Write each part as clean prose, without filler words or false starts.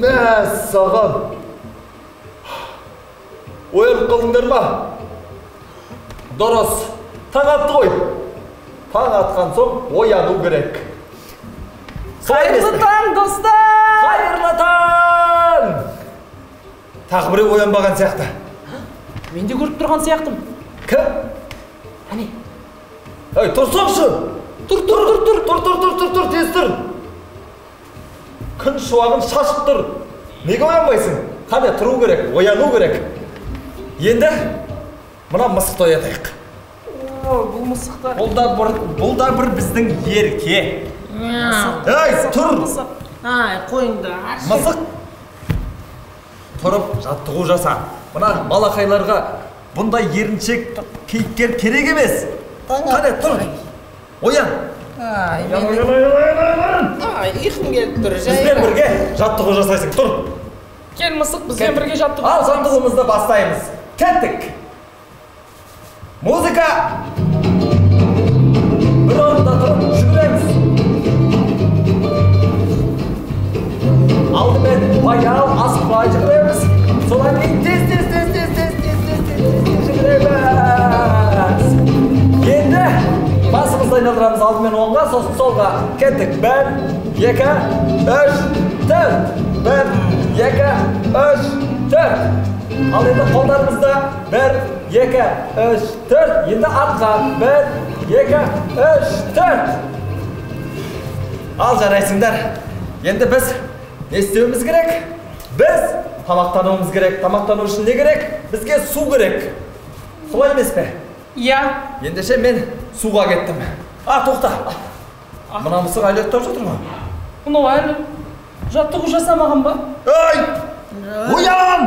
Мәссаған! Оянып қалдыңдар ма? Дұрыс, таң атты ғой. Таң атқан соң ояну керек. Қайырлы таң, достар! Қайырлы таң! Тағы біреу оянбаған сияқты. Мен де көріп тұрған сияқтымын. Кім? Әне. Ей, тұрсаңшы! Тұр, тұр, тұр, тұр, тұр, тұр, тұр, тұр, тұр, тез тұр. Күн шуағын шашып тұр. Неге оянбайсың? Қане, тұру керек, ояну керек. Енді мына мысықты оятайық. О, бұл мысықты. Бұл да бір біздің ерке. Ей, тұр! Ай, қойыңдар. Мысық тұрып жаттығу жаса. Мына балақайларға бұндай еріншек кейіпкер керек емес. Қане, тұр! Оян! Ай, Оян, оян, оян, оян, оян! Ай, ұйқым келіп тұр. Бізбен бірге жаттығу жасайсың, тұр! Кел, мысық, бізбен бірге жаттығу. Ал, жаттығуымызды бастаймыз. Кеттік! Музыка! Бір орында тұрып жүгіреміз. Алдымен баяу асықпай жүгіреміз. Содан кейін тез, тез, тез, тез, тез, тез, тез, тез, тез жүгіреміз. Енді басымызды айналдырамыз. Алдымен оңға, сосын солға. Кеттік. 1, 2, 3, 4. 1, 2, 3, 4. Ал енді қолдарымызды 1, 2, 3, 4. Енді артқа. 1, 2, 3, 4. Ал жарайсыңдар. Енді біз не істеуіміз керек? Біз тамақтануымыз керек. Тамақтану үшін не керек? Бізге су керек. Солай емес пе? Иә. Ендеше мен суға кеттім. А, тоқта. Мына мысық әлі ұйықтап жатыр ма? Мынау әлі жаттығу жасамаған ба? Ей! Оян!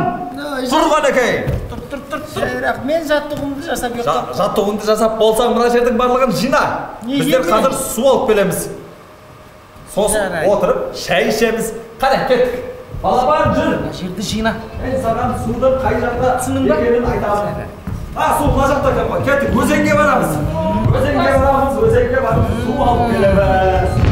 Тұр қанекей! Тұр, тұр, тұр, тұр. Бірақ мен жаттығуымды жасап ұйықтап. Жаттығуыңды жасап болсаң, мына жердің барлығын жина. Біздер қазір су алып келеміз. Сосын отырып шай ішеміз. Қане, кеттік. Балапан, жүр. Мына жерді жина. Мен саған судың қай жақта Түсіндің ба? екенін айтамын. А, су мына жақта екен ғой. Кеттік, өзенге барамыз. Өзенге барамыз, өзенге барып су алып келеміз.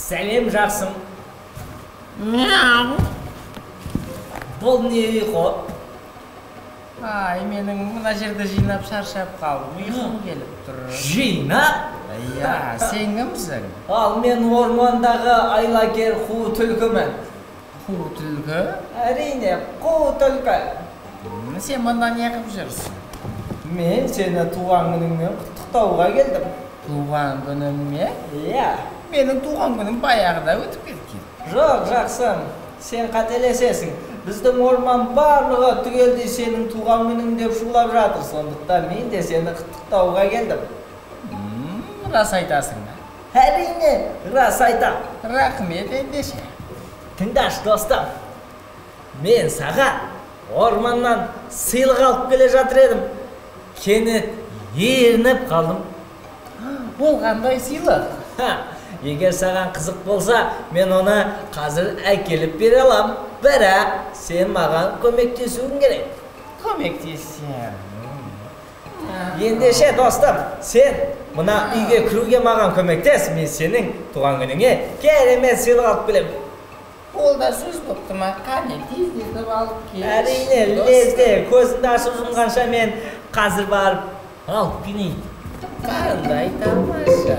Сәлем, жақсым. Мяу. Бұл не ұйқы? Ай, менің мына жерді жинап шаршап қалдым. Ұйқым келіп тұр. Жинап? Иә, сен кімсің? Ал мен ормандағы айлакер қу түлкімін. Қу түлкі? Әрине, қу түлкі. Сен мында не қып жүрсің? Мен сені туған күніңмен құттықтауға келдім. Туған күнімме? Иә. Менің туған күнім баяғыда өтіп кеткен. Жоқ, жақсым, сен қателесесің. Біздің орман барлығы түгелдей сенің туған күнің деп шулап жатыр. Сондықтан мен де сені құттықтауға келдім. Рас айтасың ба? Әрине, рас айтам. Рахмет ендеше. Тыңдашы, достым. Мен саған орманнан сыйлық алып келе жатыр едім. Кенет ерініп қалдым. Ол қандай сыйлық? Егер саған қызық болса, мен оны қазір әкеліп бере алам. Бірақ сен маған көмектесуің керек. Көмектесем. Ендеше, достым, сен мына үйге кіруге маған көмектес. Мен сенің туған күніңе керемет сыйлық алып келемін. Ол да сөз бопты ма? Қане, тездетіп алып кел. Әрине, лезде көзіңді ашып жұмғанша мен қазір барып алып келейін. Қандай тамаша.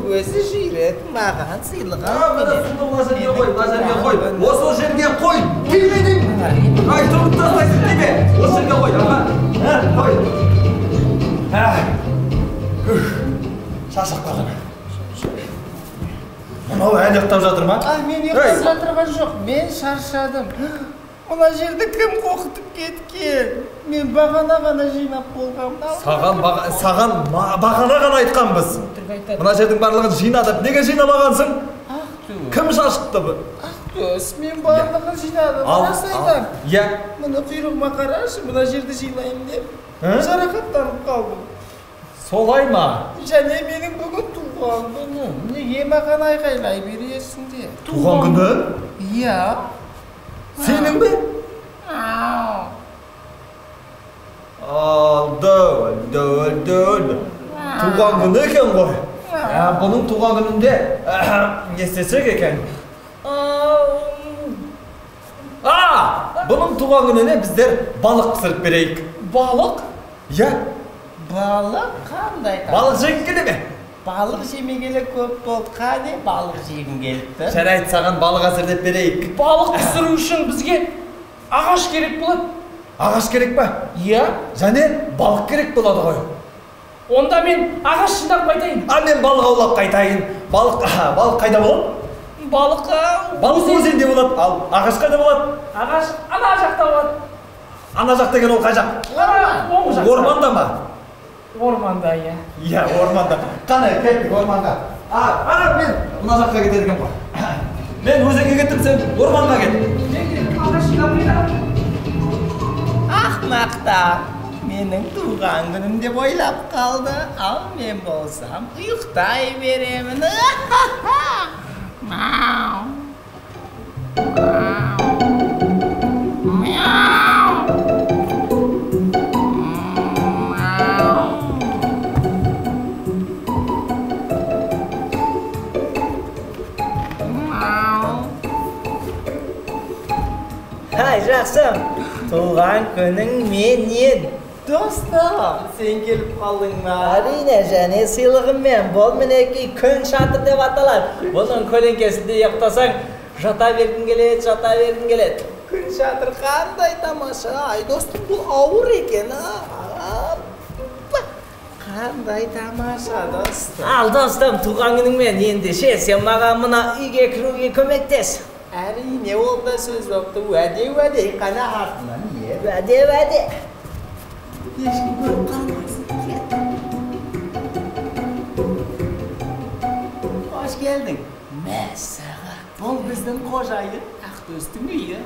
Өзі жүйрік, маған сыйлық алып келеді. Мына жерге қой, мына жерге қой. Осы жерге қой. Тиме деймін. Ай, тұрып тастайсың, тиме. Осы жерге қой, аға. Қой. Шаршап қалдым. Мынау әлі ұйықтап жатыр ма? Ай, мен ұйықтап жатырған жоқ, мен шаршадым. Мына жерді кім қоқытып кеткен? Мен бағана ғана жинап болғанмын. Саған бағана ғана айтқанбыз. Мына жердің барлығын жина деп неге жинамағансың? Кім шашыпты? Ақтөс, мен барлығын жинадым. Рас айтам. Иә. Мына құйрығыма қарашы, мына жерді жинаймын деп жарақаттанып қалдым. Солай ма? Және менің бүгін туған күнім. Неге маған айқайлай бересіңдер? Туған күні? Иә. Сенің бе? Алды, өлді, өлді, өлді. Туған күні екен ғой. Бұның туған күнінде не істесек екен? Бұның туған күніне біздер балық пісіріп берейік. Балық? Иә. Балық қандай? Балық жегің келе ме? Балық жемегелі көп болды. Қане балық жегім келіпті. Жарайды, саған балық әзірлеп берейік. Балық пісіру үшін бізге ағаш керек болады. Ағаш керек па? Иә. Және балық керек болады ғой. Онда мен ағаш жинап қайтайын. А мен балық аулап қайтайын. Балық қайда болады? Балық өзенде болады. Ал ағаш қайда болады? Ағаш ана жақта болады. Ана жақ деген ол қай жақ? Оң жақта. Орманда ма? Орманда, иә. Иә, орманда. Қане, кеттік орманға. Ана, мен мына жаққа кетеді екен ғой. Мен өзенге кеттім, сен орманға кет. Ақмақтар, менің туған күнім деп ойлап қалды. Ал мен болсам ұйықтай беремін. Мяу. Мяу. Ай, жақсым, туған күнің менен. Достым, сен келіп қалдың ба? Әрине, және сыйлығыммен. Бұл мінекей күн шатыр деп аталады. Бұның көлеңкесінде ұйықтасаң, жата бергің келеді, жата бергің келеді. Күн шатыр қандай тамаша. Ай, достым, бұл ауыр екен. Қандай тамаша, достым. Ал, достым, туған күніңмен ендеше сен маған мына үйге кіруге көмектес. Әрине, ол да сөз бопты. Уәде, уәде, қана артынан ер. Уәде, уәде. Ешкім көріп қалмасын. Қош келдің. Мәссаған, бұл біздің қожайын Ақтөстің үйі.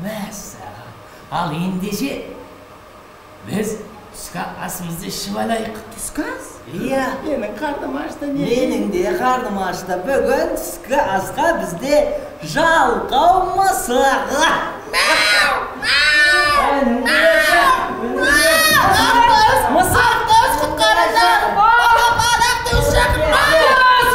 Мәссаған. Ал ендеше біз түскі асымызды ішіп алайық. Түскі ас? Иә. Менің қарным ашты. Менің де қарным ашты. Бүгін түскі асқа бізде жалқау мысық. Мысық! Ақтөс, құтқарыңдар! Балапан, Ақтөс шақыр! Ақтөс!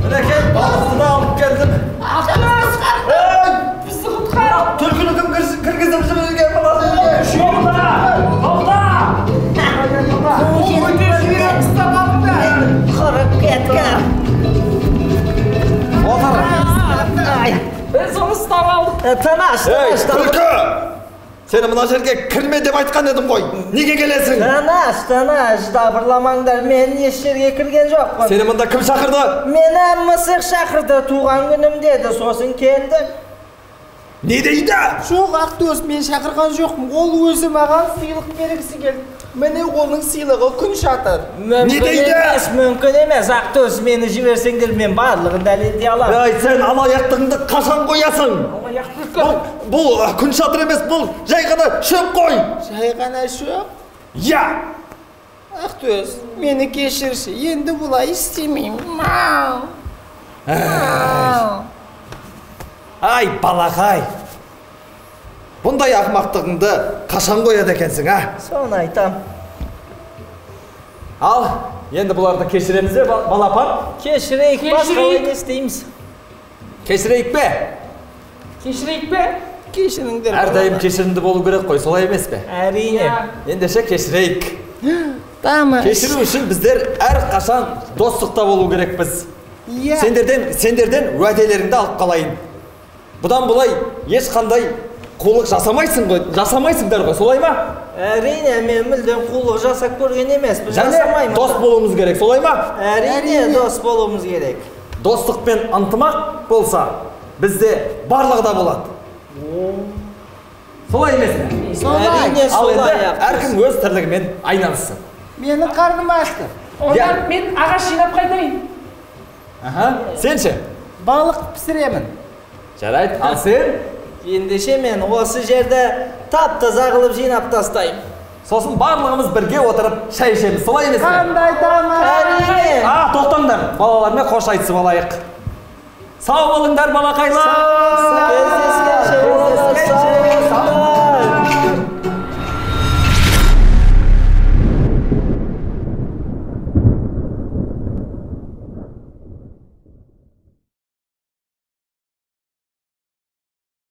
Мінекей, балықты да алып келдім. Ақтөс, Ей! Бізді құтқар! Түлкіні кім кіргізіп жіберген мына жерге? Тоқта! Тоқта! Өте жүйрік ұстап алыңдар! Құрып кеткен. Отыр. Біз оны ұстап алдық. Тыныш, Ей, тыныш, түлкі! Сені мына жерге кірме деп айтқан едім ғой. Неге келесің? Тыныш, тыныш, дабырламаңдар. Мен еш жерге кірген жоқпын. Сені мында кім шақырды? Мені мысық шақырды, туған күнім деді, сосын келдім. Не дейді? Жоқ, Ақтөс, мен шақырған жоқпын. Ол өзі маған сыйлық бергісі келді. Міне оның сыйлығы күн шатыр. Мүмкін дейді? емес, мүмкін емес. Ақтөс, мені жіберсеңдер, мен барлығын дәлелдей аламын. Ей, сен алаяқтығыңды қашан қоясың? Алаяқтық. Бұл күн шатыр емес, бұл жай ғана шөп қой. Жай ғана шөп? Иә. Ақтөс, мені кешірші, енді бұлай істемеймін. Мяу. Ай, балақай. Бұндай ақымақтығыңды қашан қояды екенсің, а? Соны айтам. Ал, енді бұларды кешіреміз бе, балапан? Кешірейік, басқа Кешірейік. не істейміз? Кешірейік пе? Кешірейік пе? Кешіріңдер. Әрдайым кешірімді болу керек қой, солай емес пе? Әрине. Ендеше кешірейік. Тамаша. Кешіру үшін біздер әрқашан достықта болу керекпіз. Иә. Сендерден уәделеріңді алып қалайын. Бұдан былай ешқандай қулық жасамайсың ғой, жасамайсыңдар ғой, солай ма? Әрине, мен мүлдем қулық жасап көрген емеспін. Және жасамаймын. Дос болуымыз керек, солай ма? Әрине, дос болуымыз керек. Достық пен ынтымақ болса, бізде барлығы да болады. Солай емес пе? Солай. Әрине, Ал солай. енді әркім өз тірлігімен айналыссын. Менің қарным ашты. Онда мен ағаш жинап қайтайын. Аха, сен ше? Балық пісіремін. Жарайды, ал сен? Ендеше мен осы жерді тап-таза қылып жинап тастаймын. Сосын барлығымыз бірге отырып шай ішеміз, солай емес пе? Қандай тамаша. Әрине. А, тоқтаңдар, балалармен қош айтысып алайық. Сау болыңдар, балақайлар.